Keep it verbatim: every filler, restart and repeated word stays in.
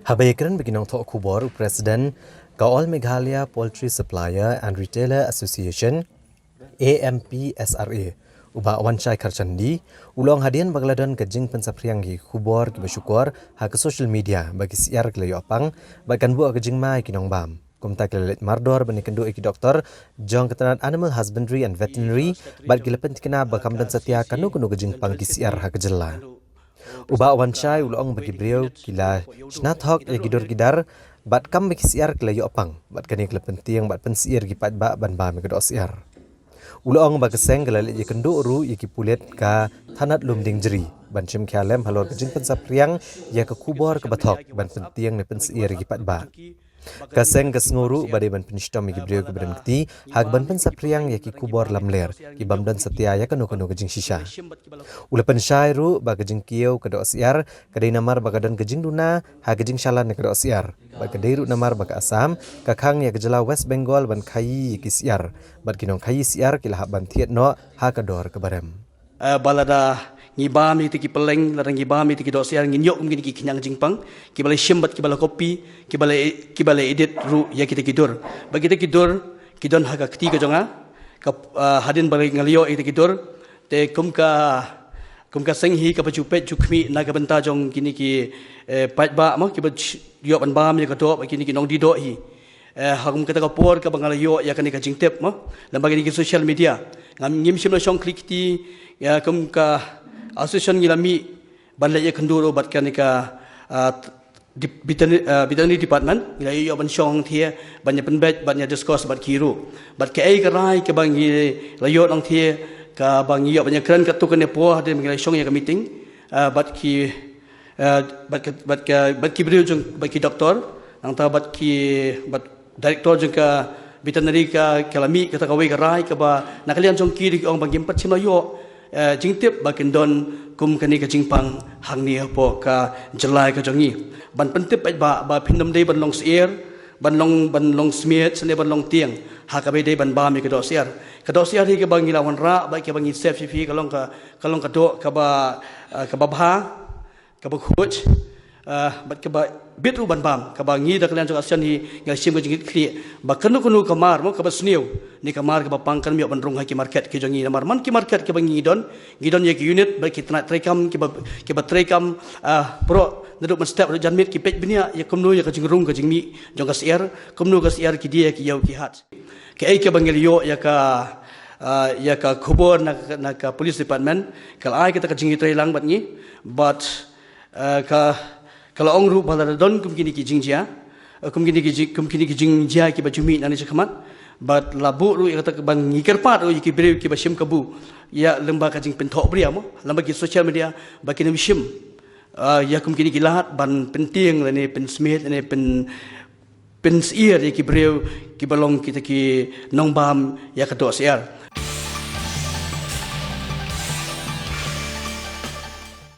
Haba ïakren bad ki nongthoh khubor, u President ka All Meghalaya Poultry Supplier and Retailer Association, A M P S R A, u Bah Wanshai Kharchandi, u la ong hadien ba ka la don ka jingpynsaphriang ïa ki khubor kiba shukor ha ka social media ba ki syiar ki la ïoh pang bad kan buh ka jingma ïa ki nongbam. Kumta ki la leit mardor ban ïakynduh ïa ki doktor jong ka tnat Animal Husbandry and Veterinary bad ki la pynthikna ba kam don satia kano kano ka jingpang ki syiar ha ka jylla. U Bah Wanshai u la ong ba ki briew ki la shna thok ïa ki dur ki dar bad kam ba ki syiar ki la ïoh pang bad kane ka la pyntieng bad pynsyiar ïa ki paidbah ban bam ïa ka doh syiar. U la ong ba ka seng ka la leit ïakynduh ruh ïa ki pulit ka thanat Lumdiengjri ban shim khia lem halor ka jingpynsaphriang ïa ka khubor kaba thok ban pyntieng ne pynsyiar ïa ki paidbah. Ka seng ka sngew ruh ba dei ban pynshitom ïa ki briew kiba don kti ha kaban pynsaphriang ïa ki khubor lamler ki bym don satia ïa kano kano ka jingshisha. U la pynshai ruh ba ka jingkiew ka doh syiar ka dei namar ba ka don ka jingduna ha ka jingshalan ïa ka doh syiar bad ka dei ruh namar ba ka Assam ka khang ïa ka jylla West Bengal ban khaïi ïa ki syiar bad ki nongkhaïi syiar ki la hap ban thied noh ha ka dor kaba rem. Eh, ba lada ngi bam ïa kita ki pylleng, lada ngi bam ïa kita ki doh syiar, ngin ïoh kum kine ki khñiang jingpang kiba la shim bad kiba la copy, kiba la, kiba la edit ruh ïa kita ki dur. Bad kita ki dur ki don ha ka kti ka jong nga, ka, eh, hadien ba nga la ïoh ïa kita ki dur, te kum ka, kum ka seng hi kaba ju peit ju khmih na ka bynta jong kine ki, eh, paidbah mo, kiba ïoh ban bam ïa ka doh, kine ki nongdie doh hi. Eh, ha kum kata ka por kaba nga la ïoh ïa kane ka jingtip mo, lyngba kine ki social media, ngam, ngim shym la shong khlieh kti, ïa kum ka association ngi la mih ban leit ïakynduh ruh bad kane ka, ah, dep-, veterinary, ah, veterinary department, ngi la ïoh ban shong hangthie ban ïa pynbeit, ban ïa discuss bad ki ruh. Bad kaei ka rai kaba ngi la ïoh hangthie, kaba ngi ïoh ban ïakren katto katne por hadien ba ngi la shong ïa ka meeting, ah, bad ki, ah, bad ka, bad ka, bad ki briew jong, bad ki doktor, nangta bad ki, bad director jong ka veterinary ka, ka la mih kata kawei ka rai kaba na ka liang jong ki ruh ki ong ba ngim pat shym la ïoh, eh, jingtip ba kin don kum kane ka jingpang hangne hapoh ka jylla ka jong ngi. Ban pyntip paidbah ba phin ym dei ban long syiar, ban long, ban long smiej, sene ban long tieng ha kaba dei ban bam ïa ka doh syiar. Ka doh syiar hi kaba ngi la wanrah bad kaba ngi save sha phi ka long ka, ka long ka doh kaba, eh, kaba bha, kaba khuid, ah, bad kaba bit ruh ban bam, kaba ngi da ka liang jong association hi ngi la shim ka jingkitkhlieh ba kano kano ka mar mo kaba sniew ne ka mar kaba pang kan ym ïoh ban rung ha ki market ki jong ngi, namar man ki market kiba ngi don, ngi don ïa ki unit bad ki tnat treikam kiba, kiba treikam, ah, baroh naduh mynstep haduh janmiet, ki peit bniah ïa kumno ïa ka jingrung ka jingmih jong ka syiar, kumno ka syiar ki die ïa ki ïew ki hat. Kaei kaba ngi la ïoh ïa ka, ah, ïa ka khubor na, na ka police department, ka la ai kata ka jingïatreilang bad ngi, bad, ah, ka, ka la ong ruh ba lada don kum kine ki jingjia, eh, kum kine ki jing, kum kine ki jingjia kiba ju mih nangne shakhmat, bad la buh ruh ïa kata ka ban ngi kyrpad ruh ïa ki briew kiba shim kabu ïa lyngba ka jingpynthohbria mo, lyngba ki social media, ba kin ym shim, ah, ïa kum kine ki lad ban pyntieng lane pynsmiej lane pyn, pynsyiar ïa ki briew kiba long kita ki nongbam ïa ka doh syiar.